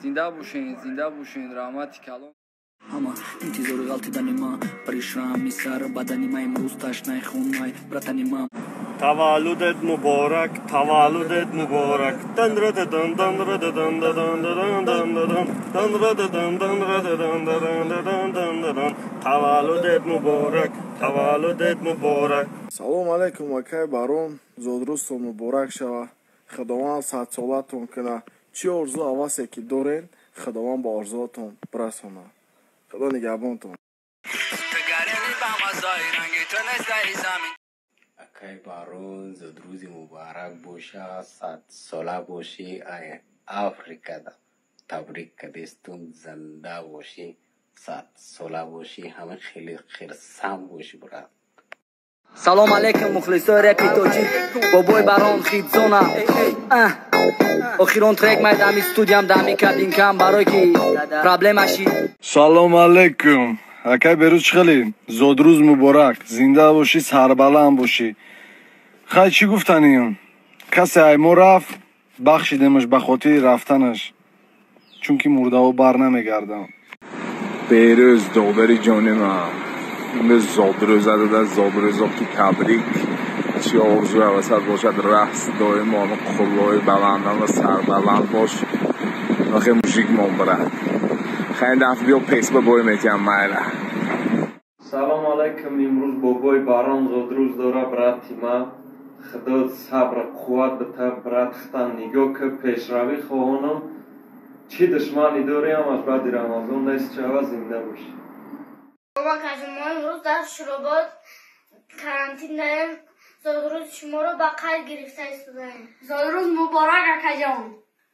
Зинда бошен, зинда бошен, раҳмати калон. Ҳама интизори ғалтидани ма, паришрами сар бадани ма имрӯз ташнаи хунай братани ма. Таваллудет муборак, таваллудет муборак. Дан-ра-да-дан, дан-ра-да-дан, да-дан-да-дан-дан-да-дан. Дан-ра-да-дан, дан-ра-да-дан, да-дан-да-дан-да-дан. Таваллудет муборак, таваллудет муборак. Салом алейкум, акай Барон, зодрӯзтон муборак шава. Худованд садсолатон кунад. Чӣ орзу ҳавасе ки дорен, Худованд ба орзуотон бирасонад. Худо нигаҳбонтон. Акай Барон, зодрӯзи муборак боша, садсола бошӣ, ай Африкада табрик кардестум, зинда бошӣ, садсола бошӣ, ҳама хеле хирсанд бошӣ, брат. Салом алейкум, мухлисои репи тоҷик, бобои Барон хитзона. Охирон трек май дами студиям, дами кабинкам, барое ки проблема шид. Салом алейкум, акай Берӯз, чӣ хеле? Зодрӯз муборак, зинда бошӣ, сарбаланд бошӣ. Хай, чӣ гуфтанем? Касе ай мо рафт, бахшидемаш ба хотири рафтанаш, чунки мурдаҳо бар намегарданд. Берӯз, додари ҷони ман, имрӯз зодрӯза дада, зодрӯзо ки табрик. Чӣ орзу ҳавасат бошад, раҳс, доимо қуллои баландам ва сарбаланд бош. Вақе мужик мон, брат. Хай, даф биё, песба бой метиҳам, майла. Салом алайкум, имрӯз бобои Барон зодрӯз дора, брати ма. Худо сабр қувват бита, брат, хитан нигоҳ ки пешравӣ хоҳонам. Чӣ душманӣ дорӣ, ҳамаш баъди Рамазон нест шава, зинда бошӣ. Мо имрӯз дар Шуробод карантин дарем, зодрӯзи шуморо ба қайд гирифта истодаем. Зодрӯз муборак, акаҷон,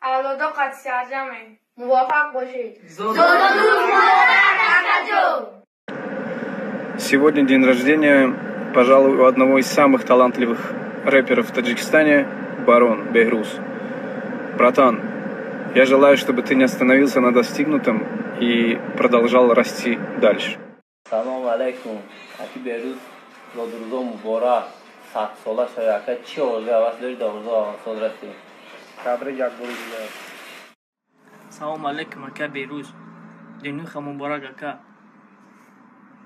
авлодо қад сарҷаме, муваффақ бошед. Зодрӯз муборак, акаҷон. Сегодня день рождения, пожалуй, у одного из самых талантливых рэперов в Таджикистане, Барон Бехруз. Братан, я желаю, чтобы ты не остановился на достигнутом и продолжал расти дальше. Салом алейкум, аки Берӯз, зодрӯзо муборак, садсола шавӣ, ака, чӣ орзу ҳавас дорӣ, дар орзу ҳавасот расӣ. Табрик як бори дигар. Салом алейкум, ака Берӯз, днюха муборак, ака,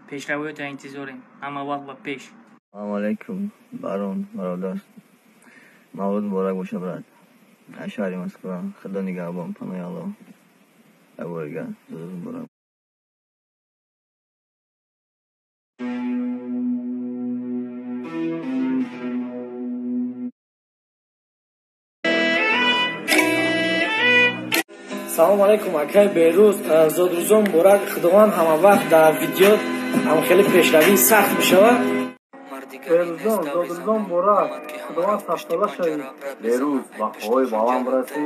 пешравиёта интизорем, ҳама вақт ба пеш. Салом алейкум, Барон, бародар, мавлуд муборак боша, брат, аз шаҳри Москва. Худо нигаҳбон, панои Аллоҳ. Як бори дигар зодрӯз муборак. Салом алейкум, акай Берӯз, зодрӯзо муборак. Худованд ҳама вақт дар видео ҳам хеле пешравии сахт мешавад. Берӯзҷон, зодрӯзо муборак, Худованд садсола шавӣ. Берӯз, ба қувваи баланд расӣ,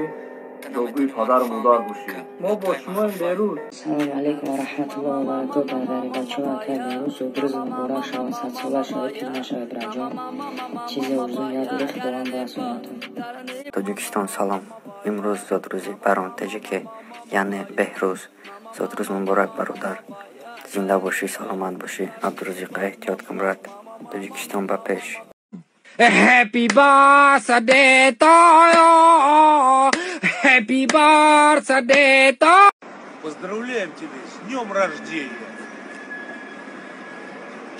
догӯи падару модар бошӣ. Мо бо шумоем, Берӯз. Салому алейкум ва раҳматуллоҳи ва баракоту, бародари бачаҳо, акай Берӯз, зодрӯз муборак шавад, садсола шавед, пир нашавед, братҷон. Чизе орзу ният доред, Худованд барасонадтон. Тоҷикистон, салом. Имрӯз зодрӯзи Барон Теҷике, яъне Беҳрӯз. Зодрӯз муборак, бародар, зинда бошӣ, саломат бошӣ. Абдурозиқа, эҳтиёт кун, брат. Тоҷикистон ба пеш. Happy birthday to you. Happy birthday to. Поздравляем тебя с днем рождения.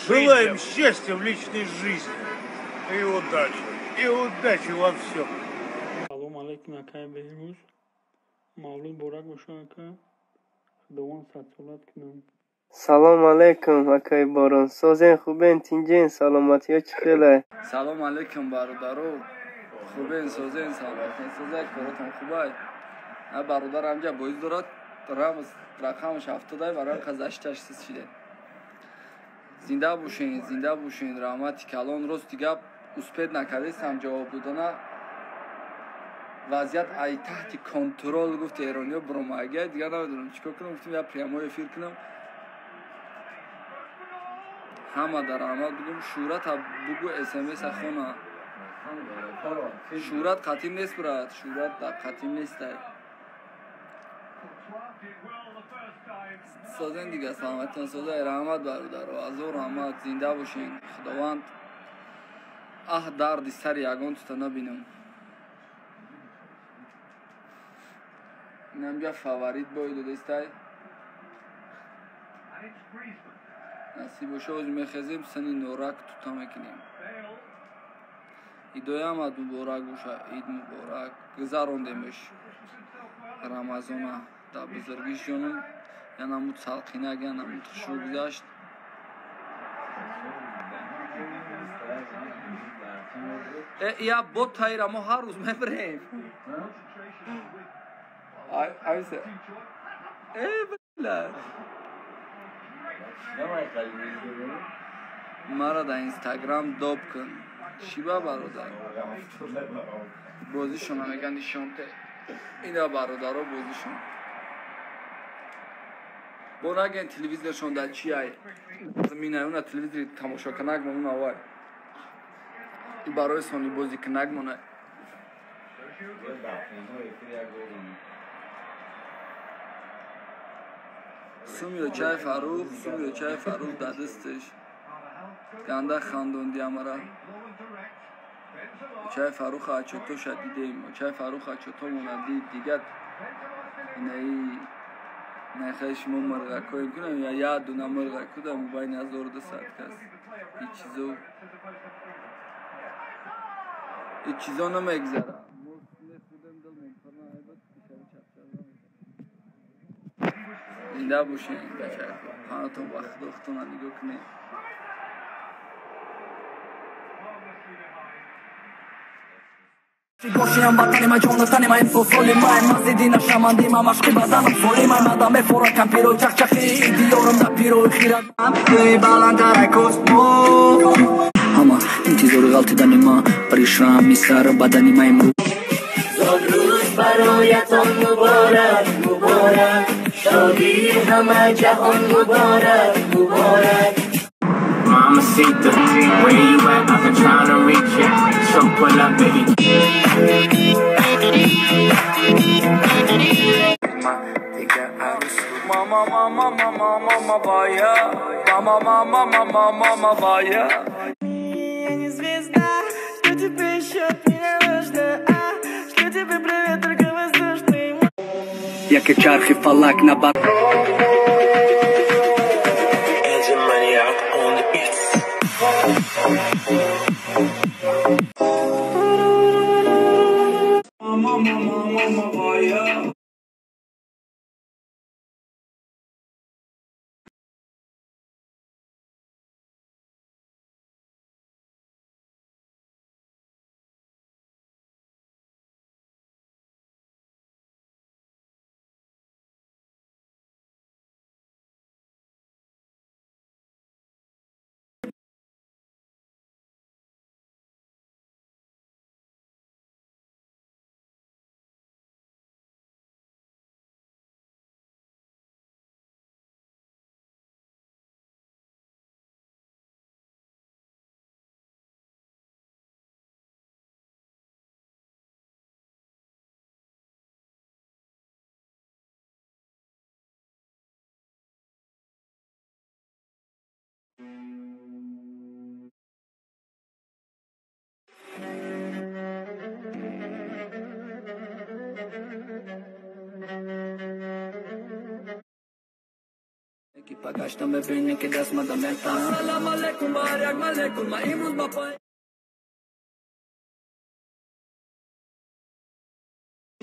Желаем счастья в личной жизни и удачи. И удачи во всем. Салом алейкум, акай Беҳрӯз, мавлуд муборак боша, ака, Худованд садсолат кунад. Салом алейкум, акай Борон, созен, хубен, тинҷен, саломатиё чӣ хеле? Салом алейкум, бародаро, хубен, созен, саломатен, созай, коротон хубай? На, бародар ҳамҷа боиз дорад, рамз рақамаш 70-ай, барои қазашташ сиз шиде. Зинда бошен, зинда бошен, раҳмати калон. Рости гап, успеть накардестам ҷавоб додана. Вазъият ай таҳти контрол гуфт эрониё буромагия, дигар намедонам чӣ кор кунам, гуфтам я прямой эфир кунам. Ҳама дар раҳмат бугум, Шӯрата бугу, смса хона. Шӯрат қатим нест, брат, Шӯрат қатим нестай. Созен дига, саломатитон созай, раҳмат, бародаро, азор раҳмат, зинда бошен. Худованд аҳ дарди сари ягон тута набинам. Инамҷа фаворит бой додестай. Насиб боша, оз мехезем, сани норак тута мекунем. Идоямад муборак боша, ид муборак. Гузарондемш Рамазона дар бузургиш ҷонум. Янамуд салқинак, янамуд хушрӯ гузашт. Я бот таира мо ҳар рӯз мебирем. Айса. Бля. Мара дар Инстаграм доб кун. Чӣ ба бародар? Бозишона меган нишонте. Ина бародаро бозишон. Бо наген телевизоршон дар чи ай? Замина уна телевизори тамошо канак мон авай. И барои сони бози канак мона. Сумиё чай Фарух, сумиё чай Фарух дар дасташ. Ганда хандонди амара. Чай Фарух ачотоша дидем. Чай Фарух ачото мона дид дигар. Инаи нахай шумо мирғакҳое кунам я як дуна мирғаку дар мобайни 1200 кас. Ҳеҷ чизо намегзара. Мо мехӯрдем, дилмон пур наайбад, пешави чапчап намекардем. Зинда бошед, бачако. Паҳнатон ба худо, худтонро нигоҳ кунед. Бошиям ватани ма, ҷону тани ма, имсол соли май. Мазиди нашаманди ма, машқи баданам солимай. Мадам мефора кампирои чахчахи, диёрам да пирои хира. Баландтарай космос. Ҳама интизори ғалтидани ма, паришрами сар бадани ма имрӯз. Зодрӯз бароятон муборак, муборак. Шодии ҳама ҷаҳон муборак, муборак. Mamacita, where you at? I've been trying to reach you. So pull up, baby. Mama, mama, mama, mama, baya. Mama, mama, mama, mama, baya. Я не звезда, что тебе еще от меня нужно, а? Что тебе привет только воздушный. Яке чархи фалак на бар. Mama, mama, mama, baya. Гаштам бибине ки даст мада метам. Ассалому алайкум, ба ҳар як малекул. Ма имрӯз ба пой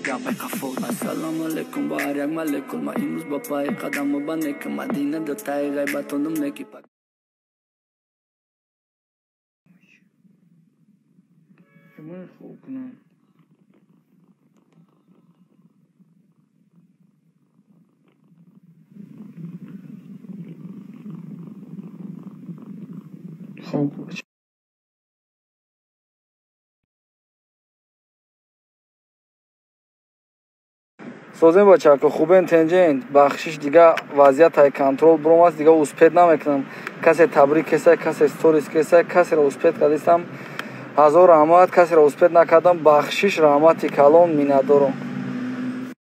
гапай қафо. Ассалому алайкум, ба ҳар як малекул. Ма имрӯз ба пайи қадаму ба неки Мадина да таи ғайбатонум неки. Хуб кунам. Созем бачако, хубен, тенҷен. Бахшиш, дига вазъият ай контрол биромаст, дига успеть намекунам. Касе табрик кесай, касе сторис кесай, касеро успеть кардистам. Ҳазор раҳмат, касеро успеть накардам. Бахшиш, раҳмати калон, миннатдорам.